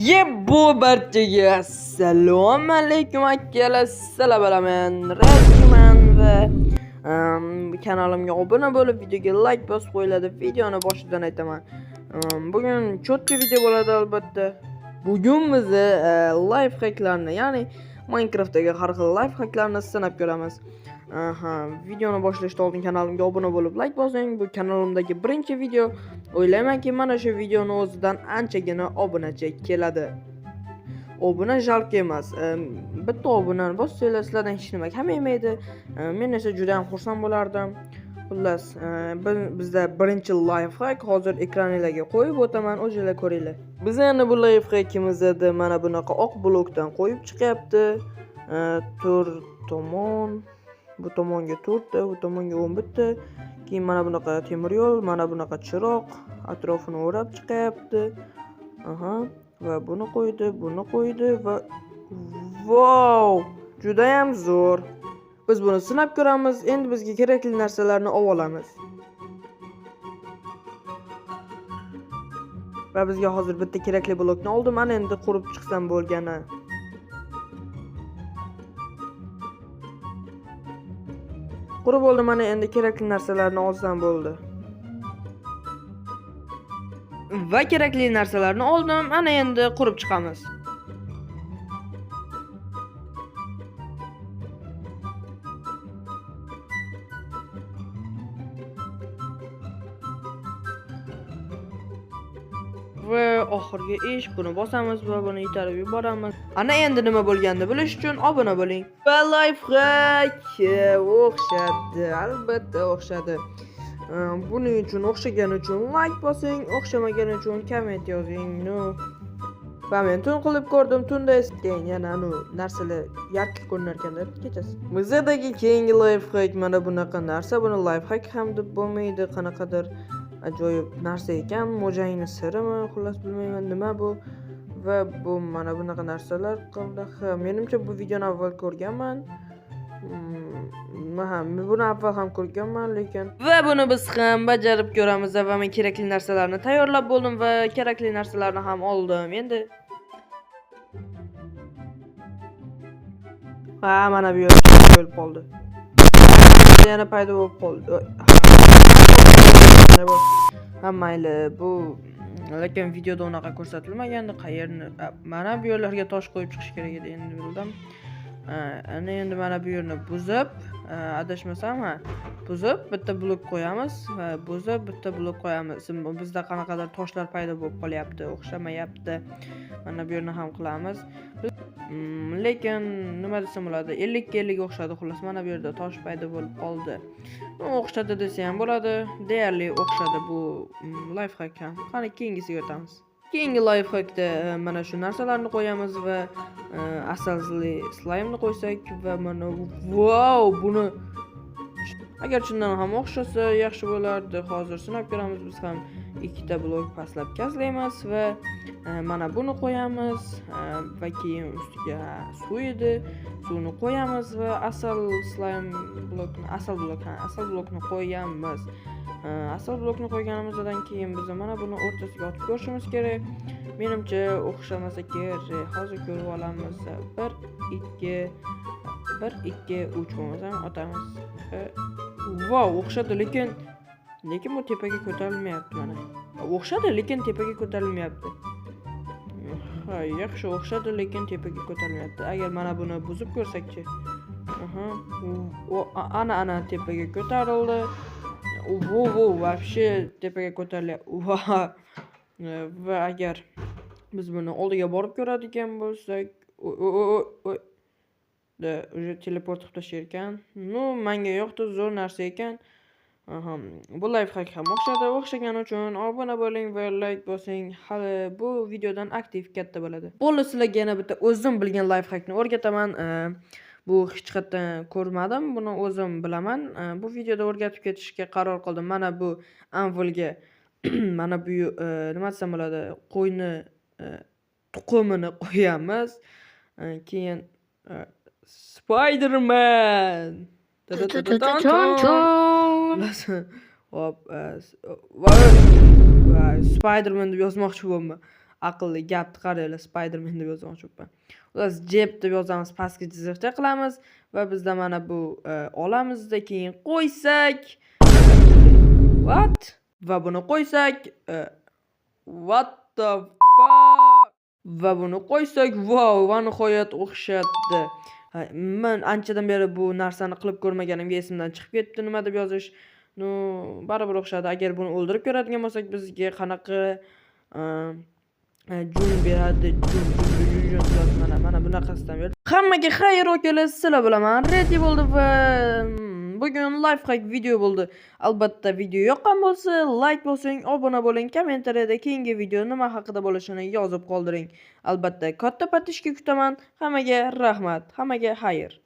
Yebbo barchaga assalomu alaykum akalar, sizlar bilan men Rajiman va kanalimga obuna bo'lib, videoga like bosib qo'yiladi. Videoni boshidan aytaman. Bugun cho'tka video bo'ladi albatta. Bugun biz life hacklarni, ya'ni Minecraftdagi har xil life hacklarni sinab ko'ramiz. Aha, videoni boshlashdan oldin kanalimga obuna bo'lib like bosing. Bu kanalimdagi birinchi video. O'ylaymanki, mana shu videoni o'zidan anchagina obunachi keladi. Obuna жалко emas. Bitta obunani bossanglar, sizlardan hech nima kamaymaydi. Men esa juda ham xursand bo'lardim. Xullas, bizda birinchi life hack hozir ekraninglarga qo'yib o'taman, o'zinglar ko'ringlar. Biz endi bu life hackimizda mana bunaqa oq blokdan qo'yib chiqyapti. To'rt tomon, bu tomonga 4 ta, bu tomonga 11 ta. Keyin mana bunaqa temir yo'l, mana bunaqa chiroq atrofini o'rab chiqyapti. Aha, va buni qo'ydi, buni qo'ydi va vau, juda ham zo'r. Biz buni sinab ko'ramiz. Endi bizga kerakli narsalarni olib olamiz. Va bizga hozir bitta kerakli blokni oldim. Mana endi qurib chiqsam bo'lgani. Qurib bo'ldi, mana endi kerakli narsalarni olsam bo'ldi. Va kerakli narsalarni oldim. Ana endi qurib chiqamiz. Va oxirgi ish, buni bosamiz va buni itarib yuboramiz. Ana endi nima bo'lganini bilish uchun obuna bo'ling. Va life hack o'xshadi, albatta o'xshadi. Buning uchun o'xshagani uchun like bosing, o'xshamagani uchun komment yozing. No. Va men tun qilib ko'rdim, tunda esa keyin yana anu narsalar yarki ko'rinar ekanda kechasi. Bizdagi keyingi life hack mana bunaqa narsa, buni life hack ham deb bo'lmaydi, qanaqadir ajoyib narsa ekan, mo'jangni sirimi, xullas bilmayman nima bu. Va bu mana bunaqa narsalar qildi. Ha, menimcha bu videoni avval ko'rganman. Ha, buni avval ham ko'rganman, lekin va buni biz ham bajarib ko'ramiz va men kerakli narsalarni tayyorlab bo'ldim va kerakli narsalarni ham oldim. Endi ha, mana bu yerda bo'lib qoldi. Yana paydo bo'lib qoldi. Ha, mayli, bu lekin videoda unaqa ko'rsatilmagandi. Qayerni, mana bu yerlarga tosh qo'yib chiqish kerak edi, endi bildim. Ha, ana endi mana bu yerni buzib, adashmasam, ha, buzib bitta blok qo'yamiz va buzib bitta blok qo'yamiz. Bizda qanaqadir toshlar paydo bo'lib qolyapti, o'xshamayapti. Mana bu yerni ham qilamiz. Lekin nima desam bo'ladi, ellikka ellik o'xshadi. Xullas, mana bu yerda tosh paydo bo'lib qoldi. O'xshadi desa ham bo'ladi, deyarli o'xshadi bu life hack ham. Qani keyingisiga o'tamiz. Keyingi life hackda mana shu narsalarni qo'yamiz va asalli slime'ni qo'ysak va mana vau, buni agar chindan ham o'xshasa yaxshi bo'lardi. Hozir sinab ko'ramiz, biz ham ikkita blok pastlab kazlaymiz va mana buni qo'yamiz va keyin ustiga suv edi, suvni qo'yamiz va asal slime blokni, asal blok, ha, asal blokni qo'yamiz. Asal blokni qo'yganimizdan keyin biz mana buni o'rtasiga otib ko'rishimiz kerak. Menimcha o'xshamasa kerak. Hozir ko'rib olamiz. 1 2 1 2 3 bo'lmasam otamiz. Vau, o'xshadi, lekin bu tepaga ko'tarilmayapti mana. O'xshadi, lekin tepaga ko'tarilmayapti. Ha, yaxshi o'xshadi, lekin tepaga ko'tarilmayapti. Agar mana buni buzib ko'rsakchi. Aha, ana, ana tepaga ko'tarildi. Vo, vo, вообще tepaga ko'tarilyapti. Va, va agar biz buni oldiga borib ko'radigan bo'lsak, o, da, уже teleport qilib tashlar ekan. No, menga yoqdi, zo'r narsa ekan. Aha, bu life hack ham o'xshadi. O'xshagani uchun obuna bo'ling va like bosing. Hali bu videodan aktiv katta bo'ladi. Bo'ldi, sizlarga yana bitta o'zim bilgan life hackni o'rgataman. Bu hech qayerdan ko'rmadim, buni o'zim bilaman. Bu videoda o'rgatib ketishga qaror qildim. Mana bu anvilga mana bu, nima desam bo'ladi, qo'yni, tuxumini qo'yamiz. Keyin Spider-Man. Hop, Spider-Man deb yozmoqchi bo'lma. Aqlli gapni qaranglar, Spiderman deb yozmoqchi bo'libman. Xullas, jeb deb yozamiz, pastga chiziqcha qilamiz va bizda mana bu olamizda keyin qo'ysak. What? Va buni qo'ysak, what the fuck? Va buni qo'ysak, wow, va nihoyat o'xshatdi. Ha, men anchadan beri bu narsani qilib ko'rmaganimga esimdan chiqib ketdi nima deb yozish. Ну, baribir o'xshadi. Agar buni o'ldirib ko'radigan bo'lsak, bizga qanaqa jun beradi? Jun, jun, jun, jun, jun, mana mana bunaqasidan berdi. Hammaga xayr, akalar, sizlar bilan man Ready bo'ldi va bugun lifehack video bo'ldi. Albatta, video yoqqan bo'lsa, like bosing, obuna bo'ling, kommentariyada keyingi video nima haqida bo'lishini yozib qoldiring. Albatta, katta подписка kutaman. Hammaga rahmat, hammaga xayr.